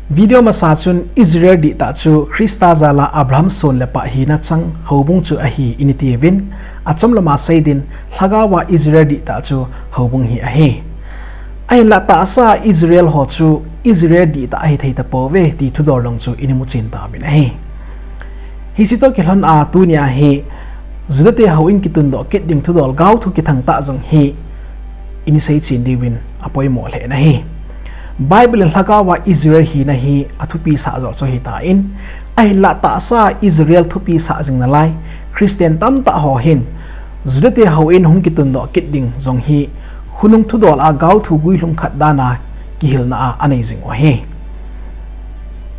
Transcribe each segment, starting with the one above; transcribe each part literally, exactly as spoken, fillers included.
Video masa chun Israel dihtah chu Christa jal a Abraham son le pah hina chang houbung chu ahi iti uvin, achom lama seidin lhagao a Israel dihtah chu houbung hi ahi. Ahinlah tahsa Israel ho chu Israel dihtah ahi thei tapouve ti thudol jong chu imu chen tauvin ahi. Hiche toh kilhon a tunia hi Juda te houin kitundoh kit ding thudol gaothu kithang tah jong hi isei chen diuvin apoimo lheh in ahi. Bible in lhagao a Israel hina hi athupi sah joh chu ahitan, ahinlah tahsa Israel thupi sah jing nalai Christian tamtah ho hin Juda te houin hung kitundoh kit ding jong hi khonung thudol a gaothu guilhung khat dan a kihilna a anei jing u ahi.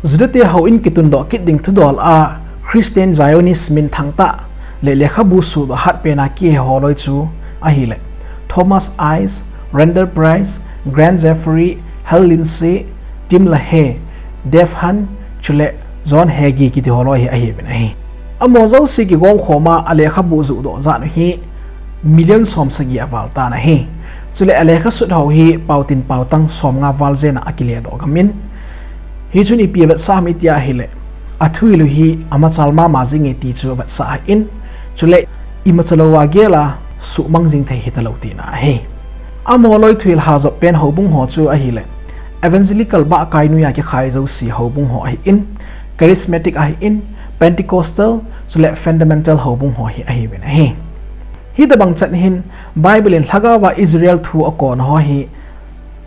Juda te houin kitundoh kit ding thudol a Christian Zionist minthang tah le lekhabu suhdoh hatpen a kihe ho loi chu ahile Thomas Ives, Randall Price, Grant Jeffrey, Hal Lindsey, Tim LaHaye, Dave Hunt, chule John Hagee kiti ho loi hi ahiuvin ahi. Amaho jouse kigomkhom a alekhabu suhdoh jat u hi million som sagi aval tan ahi. Chule alekha sut ho hi paotin paotang somnga val jen a akiledoh gam in. Hichun ipi avetsah ham iti ahile, athuhil u hi amachal mama jing e ti chu avetsah in, chule imachal louva gel a suhmang jing thei hitalou tina ahi. Amaho loi thuhil hajop pen houbung ho chu ahile Evangelical bahkai noiya kikhai jouse houbung ho ahin, Charismatic ahin, Pentecostal chule Fundamental houbung ho hi ahiuvin ahi. Hitobang chan hin Bible in lhagao a Israel thu akon ho hi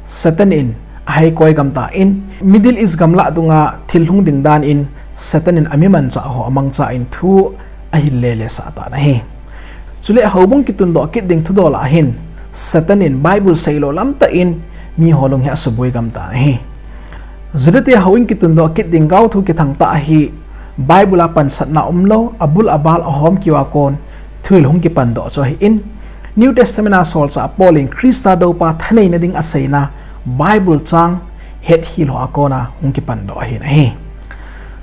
Satan in aheikoi gam tan, Middle East gamlah dunga thil hung ding dan in Satan in ami manchah ho amangcha in thu ahin lele sah tan ahi. Chule houbung kitundoh kit ding thudol a hin Satan in Bible seilou lamtah in miho lung hi asuboi gam tan ahi. Juda te houin kitundoh kit ding gaothu kithang tah hi Bible a pansatna umlou, abul abal ahom keu a kon thuhil hung kipandoh chu ahin, New Testament a solchah Paul in Christa doupa thaneina ding aseina Bible chang hetkhel ho a kona hung kipandoh ahin ahi.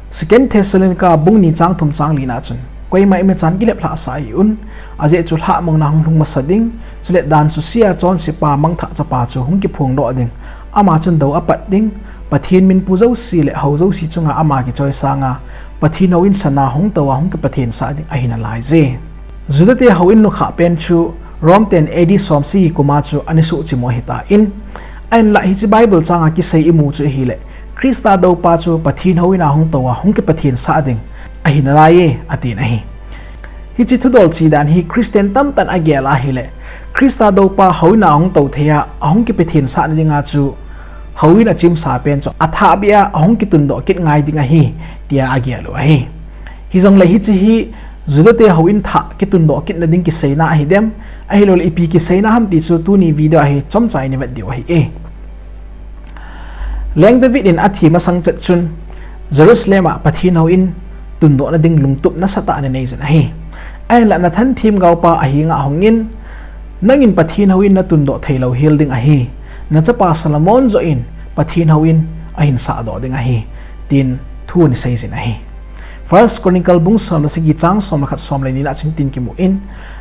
Second Thessalonica bung ni chang thum chang lina chun, koima imachan kilheplhah sah hih un, ajeh chu lhahmangna hung lhung masa ding, chule dan suse a chonsepa mangthah chapa chu hung kiphongdoh ding, ama chun dou apat ding, Pathen min pu jouse le hou jouse chunga ama kichoisanga Pathen houin sana hung tou a hung kipathensah ding ahi nalaiye. Juda te houin nukhah pen chu Rome ten A D somsagi kum a chu ana suhchim u ahitan, ahinlah hiche Bible chang a kisei imu chu ahile Christa doupa chu Pathen houin a hung tou a hung kipathensah ding ahi nalaiye atin ahi. Hiche thudol che dan hi Christian tamtah in agel ahile Christa doupa houin a hung tou thei a ahung kipathensahna dinga chu houin achimsa pen chu athahbeh a ahung kitundoh kit ngai ding ahi tia agel u ahi. Hijongle hiche hi Juda te houin thah kitundoh kitna ding kiseina ahidem, ahiloule ipi kiseina ham ti chu tuni video a hi chomcha in ivet diu ahi e. Leng David in athi masang chet chun Jerusalem a Pathen houin tundohna ding lungtup nasatah ana neijin ahi. Ahinlah Nathan themgaopa ahenga ahungin, nangin Pathen houin natundoh theilou hel ding ahi, nachapa Solomon joh in Pathen houin ahin sahdoh ding ahi, tin thu ana seijin ahi. First Chronicle bung som le sagi chang som le khat som le ni na chun hitin kimun,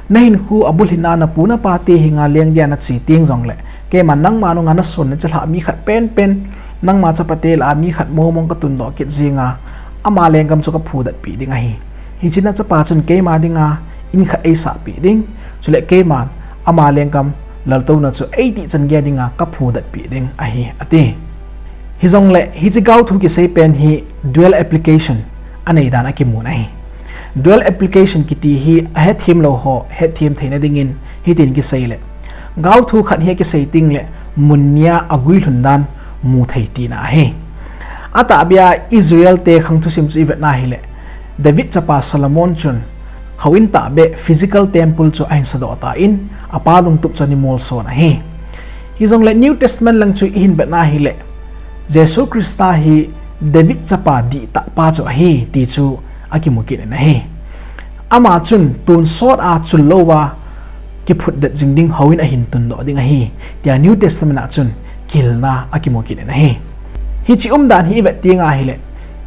nahinkho abulhinna napu napate henga leng dia nache teng jongle, keiman nangma nunga nason nachilhah mi khat penpen, nangma chapate lah a mi khat mongmong katundoh kit jenga, ama lenggam chu kaphudetpeh ding ahi. Hiche nachapa chun keima dinga in khat eisahpeh ding, chule keiman ama lenggam laltouna chu eitih chan gei dinga kaphudetpeh ding ahi, ati. Hijongle hiche gaothu kisei pen hi dual application anei dan akimun ahi. Dual application kiti hi ahetthemlou ho hetthem theina dingin hitin kiseile, gaothu khat hi akisei tengle mun nia aguilhun dan muthei tina ahi. Atahbeh a Israel te khang thusim chu ivetna hile, David chapa Solomon chun houin tahbeh physical temple chu ahin sadoh tan, apa lungtup chu ana molson ahi. Hijongle New Testament lang chu ihin vetna hile, Jesu Christa hi David chapa dihtahpa chu ahi ti chu akimu kit in ahi. Ama chun tonsot a chul louva kiphutdet jing ding houin ahin tundoh ding ahi, tia New Testament a chun kihilna akimu kit in ahi. Hiche umdan hi ivet tenga hile,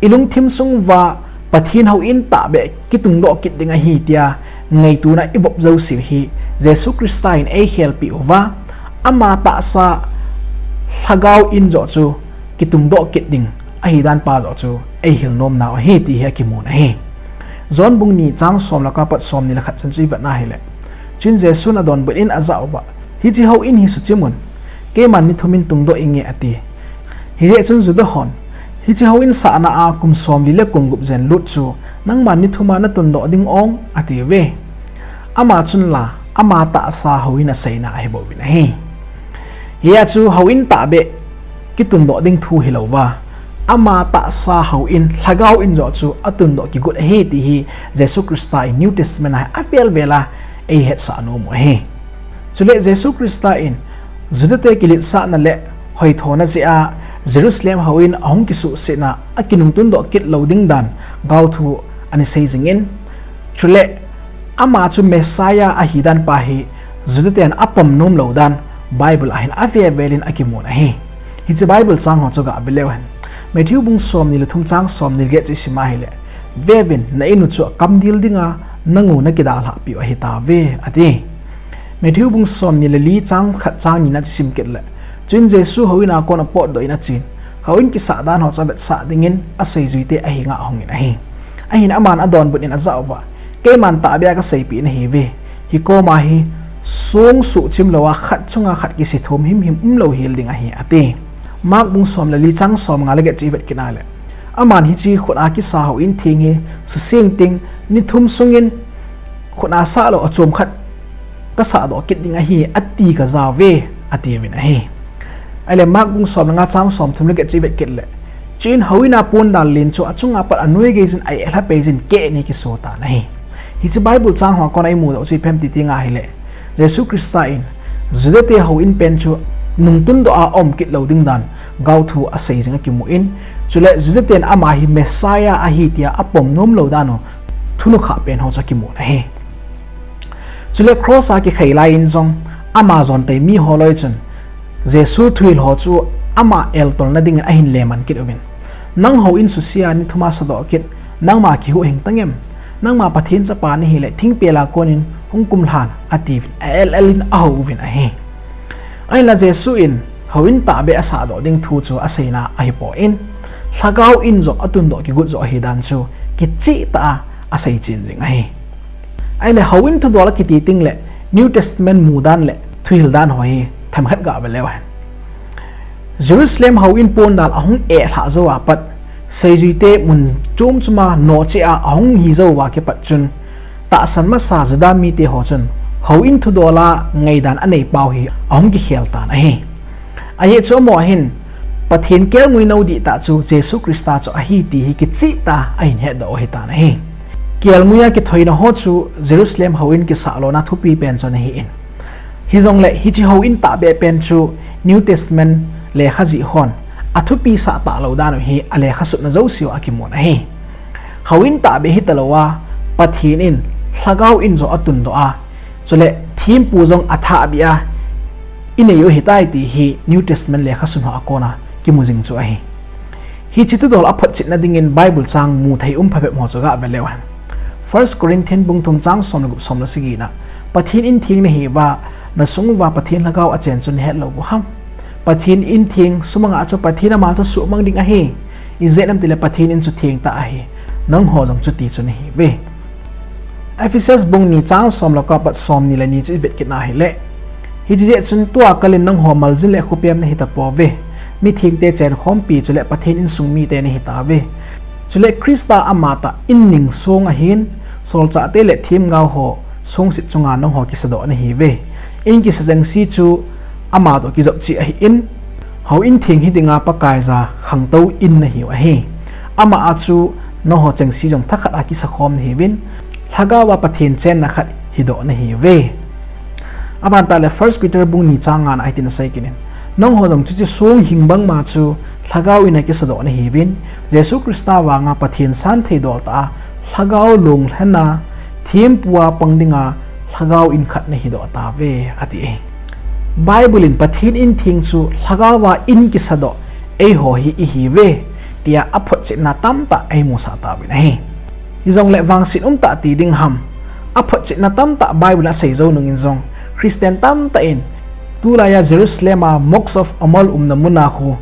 ilungthim sung uva Pathen houin tahbeh kitungdoh kit ding ahi tia ngaituna ivop jouseu hi Jesu Christa in eikhelpeh uva, ama tahsa lhagao in joh chu kitungdoh kit ding ahidan pa joh chu eihil nom nau ahi ti hi akimun ahi. John bung ni chang som le ko apat som ni le khat chan chu ivet na hile, chuin Jesun adonbut in ajah uva, hiche houin hi suchim un, keiman ni thum in tungdoh inge ati. Hijeh chun Juda hon, hiche houin sahna a kum som li le kum gup jen lut chu nangman ni thum a natundoh ding ong atiuve. Ama chun la, ama tahsa houin aseina ahi bouvin ahi. Hia chu houin tahbeh kitundoh ding thu hilouva, ama tahsa houin, lhagao in joh chu atundoh kigot ahi ti hi Jesu Christa in New Testament a hi avel vel a eihetsah nom u ahi. Chule Jesu Christa in Judate kiletsahna le hoithona jeh a Jerusalem houin ahung kisuhsetna a kinungtundoh kit lou ding dan gaothu ana sei jingin, chule ama chu Messiah ahidan pa hi Judaten apom nom lou dan Bible a hin avel vel in akimun ahi. Hiche Bible chang ho chu gah ve leu hen. Matthew bung som ni le thum chang som ni le get chu isim a hile, veuvin, na in u chu akam dil dinga nang u nakidalhah piu ahitauve ati. Matthew bung som ni le li chang khat chang ni na chu isim kit le, chuin Jesu houin a kon apotdoh in achen, houin kisah dan ho chu avetsah dingin aseijuite ahenga ahungin ahi. Ahin aman adonbut in ajah uva, keiman tahbeh a kaseipeh nahiuve, hikoma hi song suhchim lou a khat chunga khat kisethum himhim umlou hel ding ahi ati. Mark bung som le li chang som nga le get chu ivet kit na le, aman hiche khut a kisa houin theng hi suseng teng ni thum sungin khut a sah lou achom khat kasahdoh kit ding ahi ati kajauve atiuvin ahi. Ahile Mark bung som le nga chang som thum le get chu ivet kit le, chuin houin a pondal len chu achunga pat anoi gei jin a-eh lhapei jin keh ni kiso tan ahi. Hiche Bible chang ho a kon a imudoh chu ipi ham ti tenga hile, Jesu Christa in Judate houin pen chu nungtundoh a aum kit lou ding dan gaothu asei jing akimun, chule Judaten ama hi Messiah ahi tia apom nom lou dan u thunukhah pen ho chu akimun ahi. Chule cross a kikhai lai in jong ama jontei mi ho loi chun Jesu thuhil ho chu ama eltolna dingin ahin leman kit uvin, nang houin suse a ni thum a sadoh kit, nangma kihuhhing tangem? Nangma Pathen chapa nahile thingpel a konin hung kumlhan atiuvin a-el el in ahou uvin ahi. Ahinla Jesu in houin tahbeh asahdoh ding thu chu aseina ahipon, lhagao in joh atundoh kigot joh ahidan chu kichehtah a aseichen jing ahi. Ahile houin thudol akiti tengle New Testament mudan le thuhil dan ho hi themkhat gah ve leu hen. Jerusalem houin pondal ahung eh lhah jou a pat, seijuite mun chom chom a nocheh a ahung hi jou a kipat chun, tahsan masa Juda mite ho chun houin thudol a ngaidan anei pau hi ahung kikhel tan ahi. Ajeh chu amaho hin Pathen kelngoi nou dihtah chu Jesu Christa chu ahi ti hi kichehtah a ahin hetdoh u ahitan ahi. Kelngoi a kithoina ho chu Jerusalem houin kisah lona thupi pen chu ana hin, hijongle hiche houin tahbeh pen chu New Testament lekhajih hon athupisah talou dan u hi alekhasutna jouse uva akimun ahi. Houin tahbeh hitalou a Pathen in lhagao in joh atundoh a, chule thempu jong athahbeh a inei u ahitai ti hi New Testament lekhasun ho a kona kimu jing chu ahi. Hiche thudol aphotchetna dingin Bible chang muthei um phabep ho chu gah ve leu hen. First Corinthian bung thum chang som le gup, som le sagi na, Pathen in theng nahiuva, nasung uva Pathen lhagao achen chu nahet lou u ham? Pathen in theng, sumanga chu Pathen ama chu suhmang ding ahi. Ijeh inem itile Pathen in chu thengtah ahi. Nangho jong chuti chu nahiuve. Ephesians bung ni chang som le ko apat som ni le ni chu ivet kit na hile, hiche jeh chun tua kalin nangho maljin le khopem nahitapouve, mithengte chenkhompi chule Pathen insung mite nahitauve. Chule Christa amatah in ningsong ahin, solchahte le themgao ho songset chunga nangho kisadoh nahiuve. In kisa jengse chu ama toh kijop cheh ahin, houin theng hidinga Pakaiya khangtou in nahiu ahi. Ama a chu nangho chengse jong thakhat a kisakhom nahiuvin, lhagao a Pathen chenna khat hidoh nahiuve. Abantah le First Peter bung ni chang nga na hitin asei kit in, nangho jong chuche songhing bangma chu lhagao in akisadoh nahiuvin, Jesu Christa vanga Pathen santhei dol tah a, lhagao longlhen a, thempu a pang dinga lhagao in khat nahidoh tauve, ati e. Bible in Pathen in theng chu lhagao a in kisadoh eiho hi ihiuve tia aphotchetna tamtah eimusah tauvin ahi. Hijongle vangset umtah ti ding ham? Aphotchetna tamtah Bible in asei jou nungin jong, Christian tamtah in tulaiya Jerusalem a Mount of Olives umna muna khu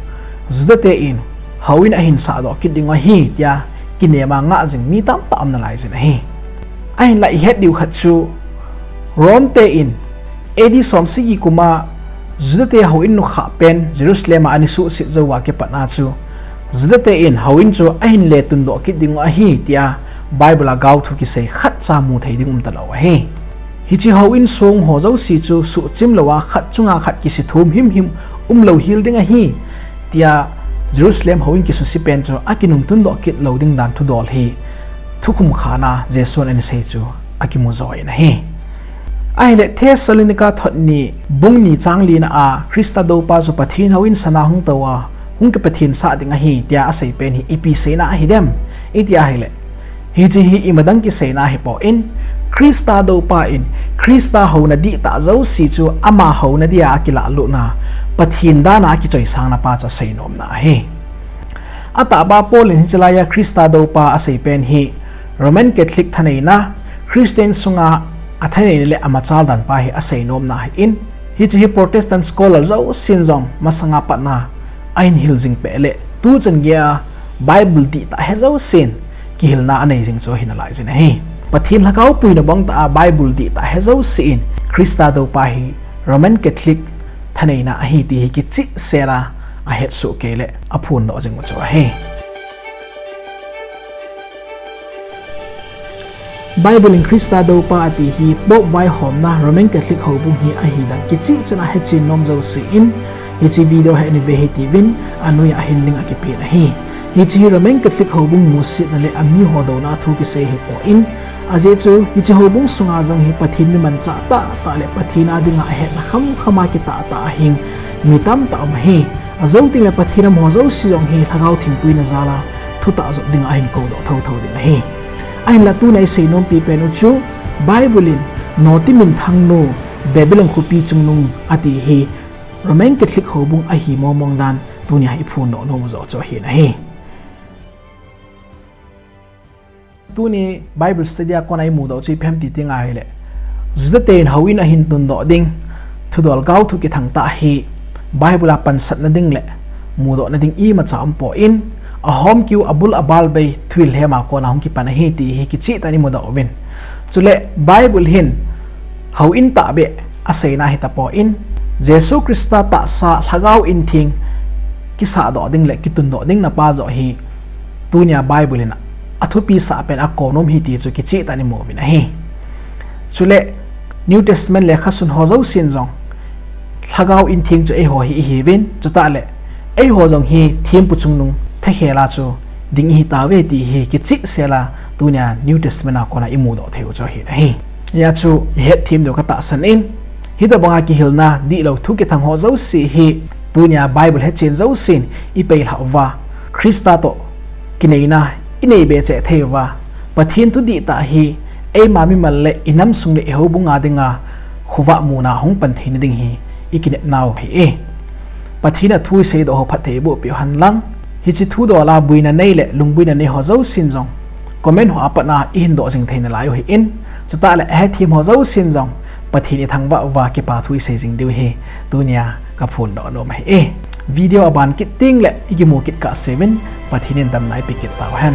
Judate in houin ahin sahdoh kit ding ahi, tia kinema ngah jing mi tamtah um nalai jin ahi. Ahinla ihet diu khat chu, Rome te in A D somsagi kuma Juda te houin nukhah pen Jerusalem a ana suhset jou a kipat a chu, Juda te in houin chu ahin le tundoh kit ding ahi, tia Bible a gaothu kisei khatcha mu thei ding um talou ahi. Hiche houin song ho jouse chu suhchim lou a khat chunga khat kisithum himhim umlou hel ding ahi, tia Jerusalem houin kisuse pen chu akinung tundoh kit lou ding dan thudol hi thukhum khatna Jesun ana sei chu akimu jo in ahi. Ahile Thessalonica thot ni bung ni chang lina a Christa doupa chu Pathen houin sana hung tou a hung kipathen sah ding ahi, tia asei pen hi ipi seina ahi dem? Iti ahile, hiche hi imadang kiseina ahipon, Christa doupa in Christa houna dihtah jouse chu ama houna dia akilahlutna, Pathen dan a akichoisangna pa chu aseinomna ahi. Atahbeh a Paul in hiche laiya Christa doupa asei pen hi Roman Catholic thaneina, Christian sunga athaneina le amachal dan pa hi aseinomna ahin, hiche hi Protestant scholar jousen jong masanga patna ahin hil jing peh le, tuchan geiya Bible dihtah he jousen kihilna anei jing chu ahi nalai jin ahi. Pathen lhagao puina bang tah a Bible dihtah he jousen Christa doupa hi Roman Catholic thaneina ahi ti hi kichehsel a ahetsoh kei le aphondoh jing u chu ahi. Bible in Christa doupa ati hi Pope vaihomna Roman Catholic houbung hi ahi dan kicheh chan a hechen nom jousen hiche video hi ana ve hitiuvin, anoiya hin link akipen ahi. Hiche hi Roman Catholic houbung musetna le amiho douna thu kisei ahipon, ajeh chu hiche houbung sunga jong hi Pathen mi manchah tahtah le Pathen a dinga ahetna khamkham a kitahtah a hing mi tamtah um ahi. Ajou tengle Pathen amaho jouse jong hi Lhagao Theng puina jal a thutah jop dinga ahin koudoh thouthou ding ahi. Ahinla tunia iseinompi pen u chu, Bible in Noti minthangnu, Babylon khopi chungnung ati hi Roman Catholic houbung ahi mongmong dan tunia iphondoh nom u joh chu ahin ahi. Tuni Bible study a kona imudoh chu ipi ham ti tengle, Juda ten houin ahin tundoh ding thudol gaothu kithangtah hi Bible a pansatna ding le mudohna ding imacha umpon, ahomkiu abul abal bei thuhil lhem a kona hung kipan ahi ti hi kicheh tah in imudoh uvin. Chule Bible hin houin tahbeh aseina ahitapon, Jesu Christa tahsa Lhagao Intheng kisahdoh ding le kitundoh dingna pa joh hi tunia Bible in athupisah pen akou nom ahi ti chu kicheh tah in imu uvin ahi. Chule New Testament lekhasun ho jousen jong Lhagao Intheng chu eiho hi ihiuvin, chutah le eiho jong hi thempu chungnung thakhel a chu ding ihitauve ti hi kichehsel a tunia New Testament a kona imudoh thei u chu ahin ahi. Hia chu ihetthem diu katahsan in, hitobanga kihilna dihlou thu kithang ho jouse hi tunia Bible hechen jousen ipeilhah uva, Christa toh kineina inei be cheh thei uva, Pathen thu dihtah hi eima mimal le inamsung le ihoubung a dinga khovah muna hung pan theina ding hi ikinepnau ahi e. Pathen a thu iseidoh ho phatthei iboh peh u henlang, hiche thudol a boina nei le lungboina nei ho jousen jong comment ho a pat a ihin doh jing thei nalai u ahin, chutah le ahethem ho jousen jong Pathen ithangvah uva kipa thu isei jing diu hi tunia kaphondoh nom ahi e. Video aban kit tengle ikimu kit kahseuvin, Pathen in damna eipeh kit tauhen.